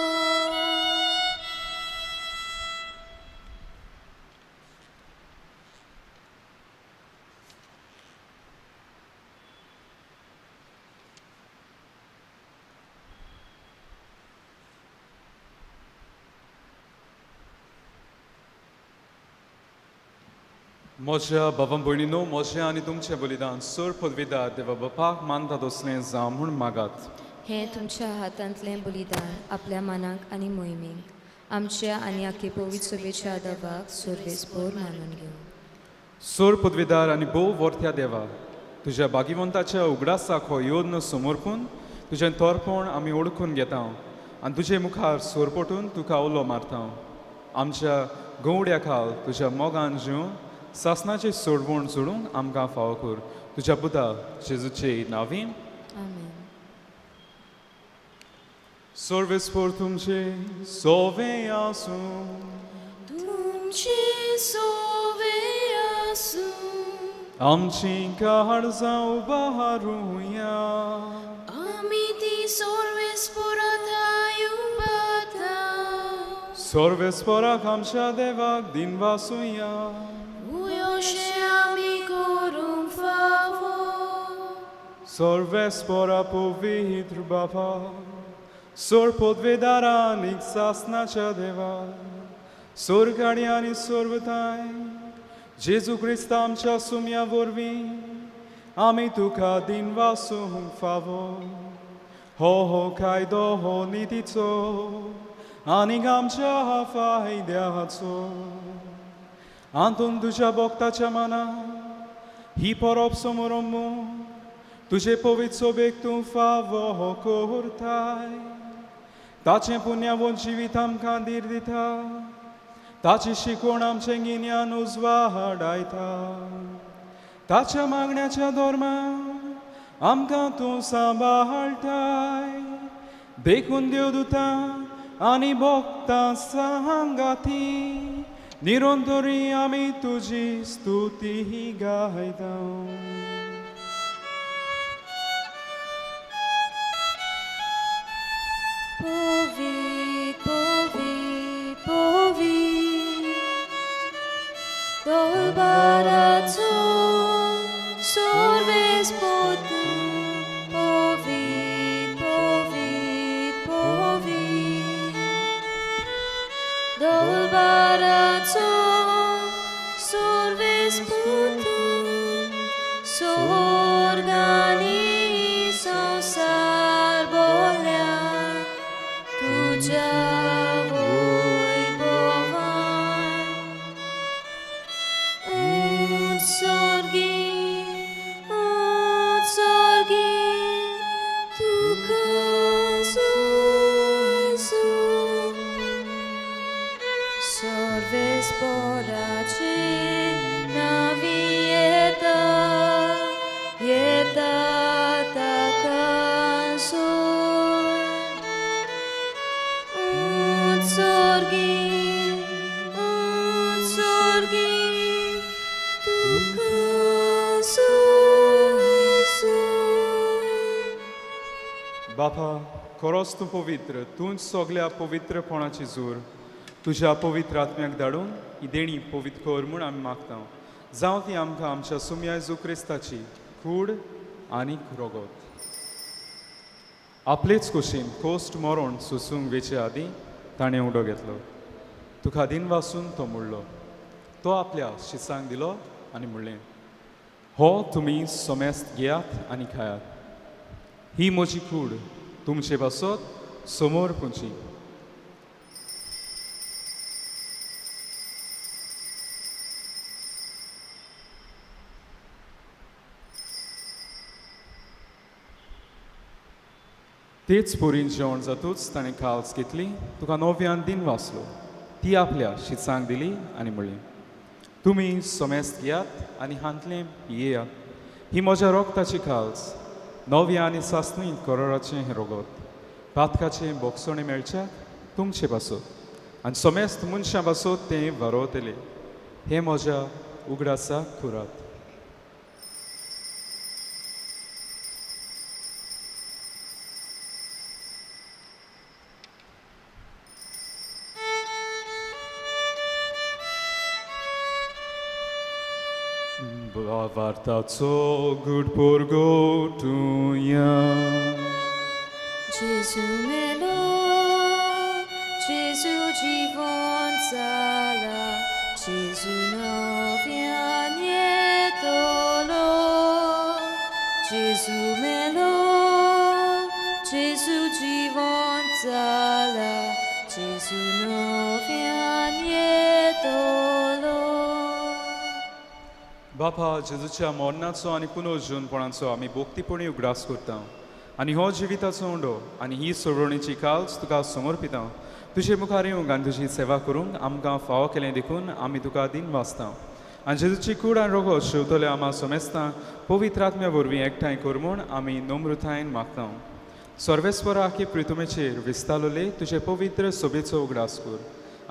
म्हज्या बाबा भयणीनो, म्हजें आनी तुमचें बलिदान सर पदवीदार देवा बापाक मानता तसलें जावं म्हूण मागात. हें तुमच्या हातांतलें बलिदान आपल्या मनाक आनी मोहिमेक आमच्या आनी आखे पवित्र सभेच्या दवाक सर्वेस्पोर मानून घेवं. सोर पदवीदार आनी भोव वर्त्या देवा, तुज्या भागिवंताच्या उगडासाक हो योद्न समर्पून तुजें तोरपण आमी ओळखून घेता आनी तुजे मुखार सोरपटून तुका उलो मारता. आमच्या गवड्या खाल तुज्या मोगान जिवन सासनाचें सोडवण सोडूंक आमकां फावो कर तुज्या पुता जेजूचे नांवी. आमेन. सर्वेस्पोर तुमचे सोवे आसूं. तुमचे सोवे आसूं. आमची काळजां उबारुया. आमी ती सर्वेस्पोरा उबाता. सर्वेस्पोराक आमच्या देवाक दिनवासुया. उयोशे आमी करूंक फावो. सर्वेस्पोरा पवित्र बापा, सोर पदवेदारा आनी सासनाच्या देवा, सोरगाडी आनी सोरवताय जेजू क्रिस्त आमच्या सुम्या वरवीं आमी तुका दिनवासूंक फावो. हो हो कायदो हो नितीचो आनी आमच्या फायद्याचो. आंतून तुज्या भक्ताच्या मना ही परब समोरंबू तुजे पवित्र सोबेक तूं फावो करताय. ताचें पुण्यावोन जिवीत आमकां धीर दिता, ताची शिकवण आमचें गिन्यान उजवाडायता. ताच्या मागण्याच्या धर्मान आमकां तूं सांबाळटाय. देखून देवदुतां आनी भक्तां सांगाती निरंतरी आमी तुजी स्तुती गायता. Povi, povi, povi, Dolbarațo, sorves potu, povi, povi, povi, Dolbarațo, sorves potu, sorgani संसार बोल्या तुझ्या वैभवान. उत्सर्गी उत्सर्गी तुका जेजू सर्वेस्पराची नावी येता येता ताका सोड. उत्सर्गी उत्सर्गी तुका जेजू. बापा, खरोच तूं पवित्र, तूंच सगल्या पवित्रपणाची जोर. तुज्या पवित्र आत्म्याक धाडून ही देणी पवित्र कर म्हूण आमी मागता. जावं ती आमकां आमच्या सुम्या जेजू क्रिस्ताची कूड आनी रगत. आपलेच कुशीन कोस्ट मरण सोसूंक वेचे आदीं ताणें उडो घेतलो. तुका दिन वासून तो मुडलो. तो आपल्या शिसांक दिलो आनी म्हणलें, हो तुमी सोमेस्त घेयात आनी खायात. ही म्हजी कूड तुमचे पासत समोर पुंची. तेच पोरीन जेवण जातूच ताणें काल्स घेतली, तुका नव्यान दिन वाचलो, ती आपल्या शिसांक दिली आनी म्हणली, तुमी सोमेस्त घेयात आनी हांतलें पियेयात. ही म्हज्या रोगताची काल्स, नव्या आनी सासणी करोराचें हें रोगत, पातकाचें बोगसणें मेळच्याक तुमचे पासत आनी सोमेस्त मनशां पासत तें वारोवतलें. हें म्हज्या उगडासाक कुरात. भावार्थाचो गुड पुरगोटुया. Gesù melo, Gesù जीवन जाला, Gesù नव्यान येतलो. Gesù melo, Gesù जीवन जाला, Gesù नव्यान येतलो. बापा, जेजूच्या मरणाचो आनी पुनर्जीवनपणाचो आमी भक्तीपणी उगडास करता आनी हो जिविताचो उंडो आनी ही सोडवणीची काल्स तुका समर्पिता. तुजे मुखार येवंक आनी तुजी सेवा करूंक आमकां फावो केलें देखून आमी तुका दिन वाचता. आनी जेजूची कूड आनी रोगो शेवतले आमा सोमेस्तां पवित्र आत्म्या वरवीं एकठांय कर म्हूण आमी नम्रतायेन मागता. सर्वेस्वरा आखी प्रितुमेचेर विस्तालोले तुजे पवित्र सोबेचो उगडास कर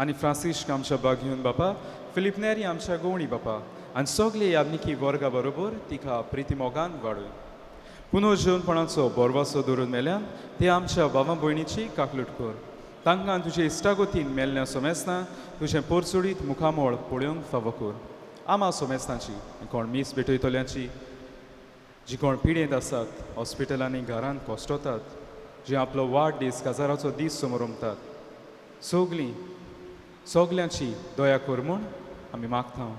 आनी फ्रांसिश्क आमच्या बागयून बापा, फिलीप नेरी आमच्या गोवणी बापा आनी सगळे याज्ञिकी वर्गा बरोबर तिका प्रितीमोगान वाडय. पुनर्जीवनपणाचो बोरवासो दवरून मेल्यान ते आमच्या बाबा भयणीची काकलूट कर. तांकां तुजे इश्टागतीन मेल्ल्या सोमेस्तां तुजें पोरचुडीत मुखामळ पळोवंक फावो कर. आमा सोमेस्तांची कोण मीस भेटयतल्यांची, जी कोण पिडेंत आसात, हॉस्पिटलांनी घरांत कश्टतात, जी आपलो वाड दीस काजाराचो दीस समोरमतात, सगलीं सगल्यांची दया कर म्हूण आमी मागता.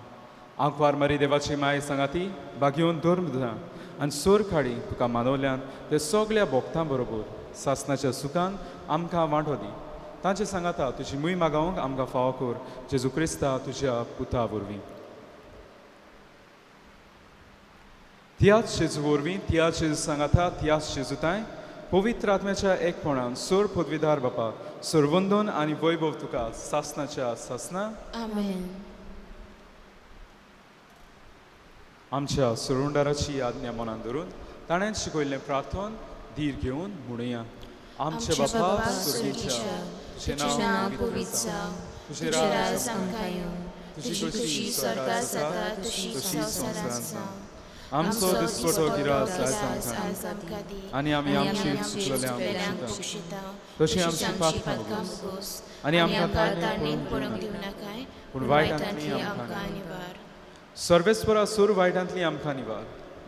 आंकवार मारी देवाची माय सांगाती बागयोवन धर्म दिता आनी सोर काडी तुका मानवल्यान ते सगल्या भोक्तां बरोबर सासनाच्या सुखान आमकां वांटो दी. तांचे सांगाता तुजी मूय मागोवंक आमकां फावो कर, जेजू क्रिस्ता तुज्या पुता वरवीं. त्याच जेजू वरवीं, त्याच जेजू सांगाता, त्याच जेजूताय पवित्र आत्म्याच्या एकपणान सोर पदवीदार बापा, सरवंदन आनी वैभव तुका सासनाच्या सासना. आमेन. आमच्या सुरुंडाराची आज्ञा मनान धरून ताणें शिकयल्लें प्रार्थन धीर घेवन म्हणुया. आमच्या बापा सुर्गीच्या, तुजें तुजें नांव नांव पवित्र पवित्र जावं, जावं, तुजें तुजें राज राज आमकां आमकां येवं, येवं, तुजी तुजी खुशी खुशी स्वर्गार स्वर्गार जाता जाता तशी तशी संवसारांत संवसारांत जावं. जावं. आमचो दिसपटो गिरास आयज आमकां आज आमकां दी आनी आमी आनी आमची आमी आमची चुकलेल्यांक चुकलेल्यांक बक्षिता बक्षिता तशी तशी आमची आमची पातकां पातकां भोगोस भोगोस आनी आनी आमकां आमकां तारणेक तारणेक पडूंक पडूंक दिवनाका दिवं नाकाय, पूण पूण वायटांतली वायटांतली आमकां आमकां निवार. निवार. सर्वेस्परा सूर वायटांतली आमकां निवार.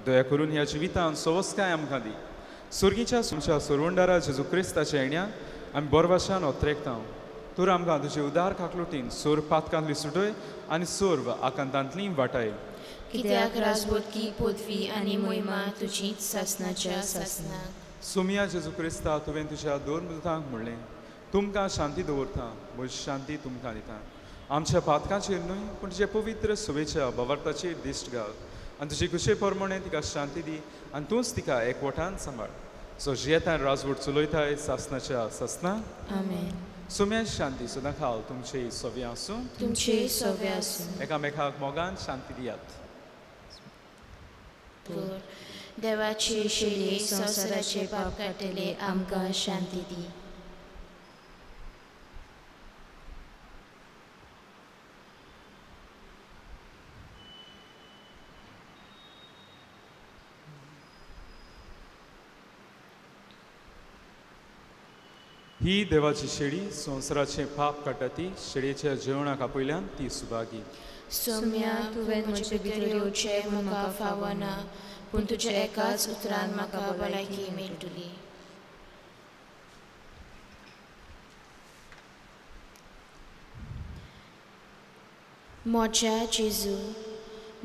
दया करून ह्या जिवितांत सवस्काय आमकां दी. सुर्गीच्या तुमच्या सुरवंडारा जेजू क्रिस्ताच्या येण्या आमी बोरवाशान ओत्रेकता. तूं आमकां तुजे उदार काकलुटीन सोर पातकांतली सुटय आनी सोर्व आकांतांतली वाटाय. कित्याक राजबोधकी पदवी आनी मोहिमा तुजीच सासनाच्या सासनाक. सुमिया जेजू क्रिस्ता, तुवें तुज्या दोन दुतांक म्हणलें, तुमकां शांती दवरता, म्हजी शांती तुमकां दिता. आमच्या पातकांचेर न्हय पूण तुजे पवित्र सुवेच्या बवार्थाचेर दिश्ट घाल आनी तुजे खुशे प्रमाणे तिका शांती दी आनी तूंच तिका एकवटान सांबाळ. सो जियेतान राजवट चलयताय सासनाच्या सासना. आमेन. सुम्या शांती सदां खाल तुमचे सवे आसूं, तुमचे सवे आसूं. एकामेकाक मोगान शांती दियात. तर देवाचे शेळये संवसाराचे पाप काडटले, आमकां शांती दी. ही देवाची शेळी संवसाराचें पाप काडटा ती शेळयेच्या जेवणाक आपयल्यान ती सुभागी. सोम्या, तुवें म्हजे भितर येवचें म्हाका फावना, पूण तुज्या एकाच उतरान म्हाका भलायकी मेळटली. म्हज्या जेजू,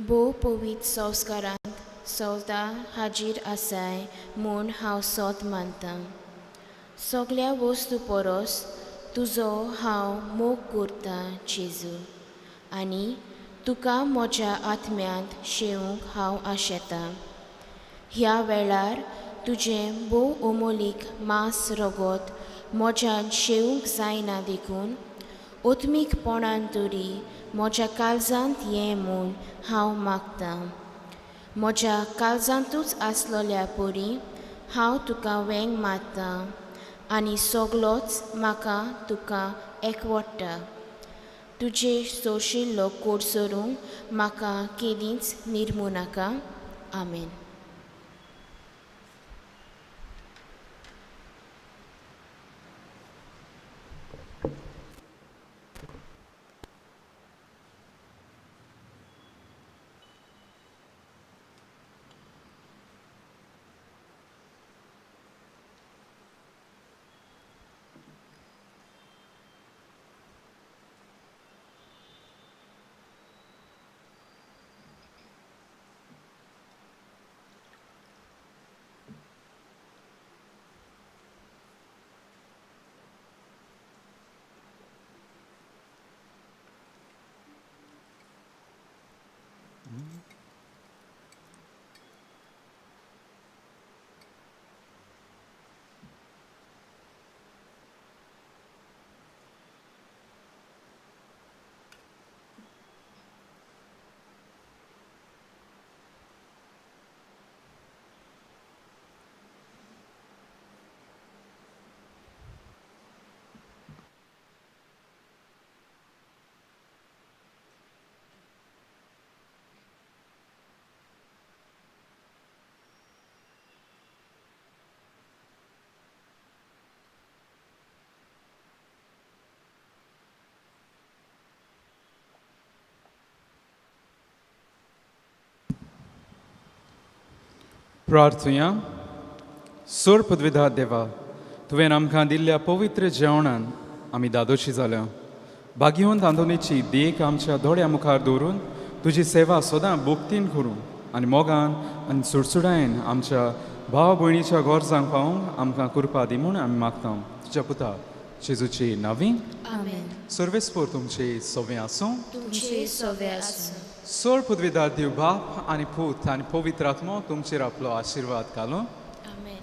भोव पवित्र संस्कारांत सदां हाजीर आसाय म्हूण हांव सोत मानतां. सगल्या वस्तू परस तुजो हांव मोग करतां जेजू, आनी तुका म्हज्या आत्म्यांत शेवूंक हांव आशेतां. ह्या वेळार तुजें भोव अमोलीक मांस रगत म्हज्यान शेवूंक जायना देखून आत्मीकपणान तरी म्हज्या काळजांत ये म्हूण हांव मागतां. म्हज्या काळजांतूच आसलोल्या परी हांव तुका वेंग मारतां आनी सगलोच म्हाका तुका एकवटा. तुजे सोशिल्लो कोडसरूंक म्हाका केदींच निर्मू नाका. आमेन. प्रार्थुया. सोर पदवीधा देवा, तुवें आमकां दिल्ल्या पवित्र जेवणान आमी दादोशी जाल्या. भाग्यवंत आंदोलनाची देख आमच्या दोळ्या मुखार दवरून तुजी सेवा सदां भोक्तीन करूं आनी मोगान आनी सुडसुडायेन आमच्या भाव भयणीच्या गरजांक पावोवंक आमकां कृपा दी म्हूण आमी मागता. तुज्या पुता जेजूची नावी. आमेन. सर्वेस्पोर तुमचे सवे आसूं, तुमचे सवे आसूं. सोर पदवीदार देव बाप आनी पूत आनी पवित्र आत्मो तुमचेर आपलो आशिर्वाद घालूं. आमेन.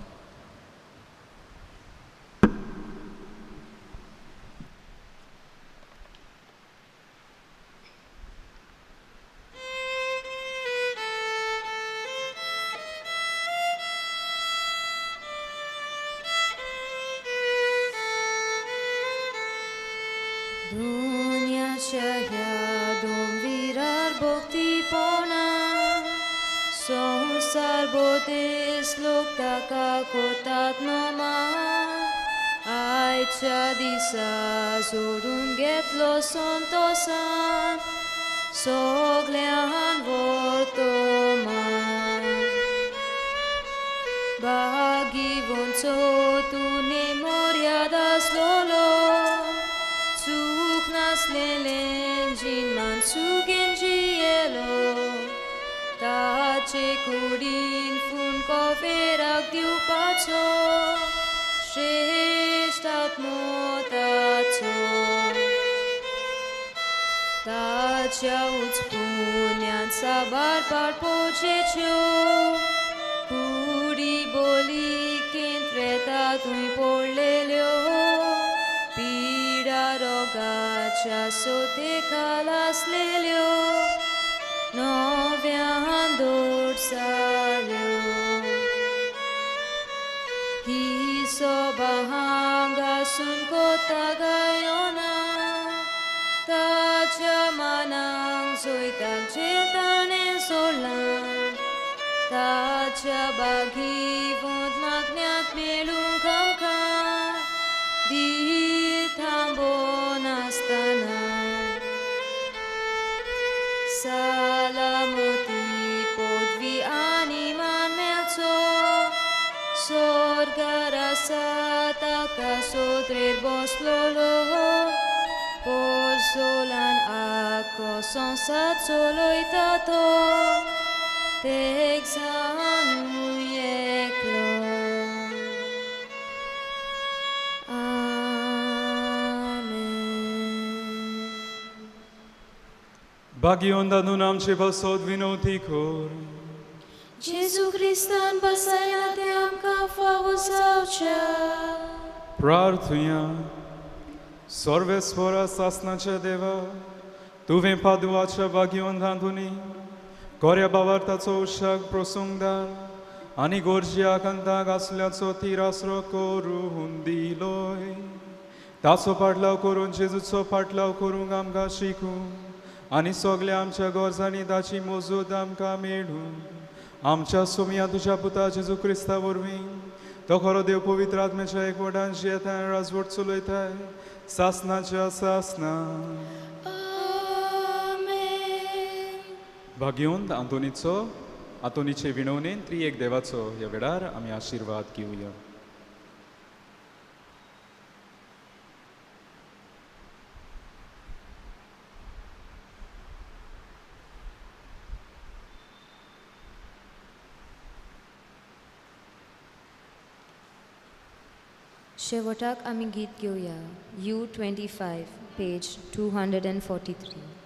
दुनियाच्या ह्या दोंगरार भक्तीपणा संवसार बोदेस लोक ताका कोतात नमा आयच्या दिसा जोडून घेतलो संतोसान सगल्यान वर्तमान भागिवंचो तूं मर्याद आसलोलो चूक नासलेलें जिनमान सुगेन जियेलो ताचे कुडीन फुणको फेराक दिवपाचो श्रेश्ठ आत्मो ताचो ताच्या उचपुन्यान साबार पाडपोचेच्यो कुडी बोली केंद्रेता तुंय पडलेल्यो पिडा रोगाच्या सोते खाल आसलेल्यो नव्यान दोडसाल्यो ही सोबा हांगासून कोता गायोना ताच्या मनाक जोयताक जे ताणें सोडलां ताच्या बागीवंत मागण्यांत मेळूंक आमकां दी थांबोनासतना सलामती पदवी आनी मान मेळचो स्वर्गार आसा ताका सोदरेर बसलोलो पोरसोलान आख्खो संवसार चलयता तो तेगजानूय एकलो. आमेन. भाग्यवंत दादून आमचे पासत विनवती कर. जेजू क्रिस्तान बसयला तें आमकां फावो जावच्या. प्रार्थुया. सर्वेस्वरा सासनाच्या देवा, तुवें पादुवाच्या भाग्यवंत आंतोनी गोऱ्या बावार्थाचो उशाक प्रसंगदार आनी गोरजी आकांताक आसल्याचो तिरासरो करून दिलोय, ताचो पाटलाव करून जेजूचो पाटलाव करूंक आमकां शिकूं आनी सगल्या आमच्या गरजांनी ताची मजूद आमकां मेळूं. आमच्या सोमया तुज्या पुता जेजू क्रिस्ता वरवीं, तो खरो देव पवित्र आत्म्याच्या एकवटान जियेता आनी राजवट चलयताय सासनाच्या सासना. आमेन. भाग्यवंत आंतोनीचो आंतोनीचे विणवणेन त्रिएक एक देवाचो ह्या वेळार आमी आशिर्वाद घेवया. शेवटाक आमी गीत घेवया U 25 page 243.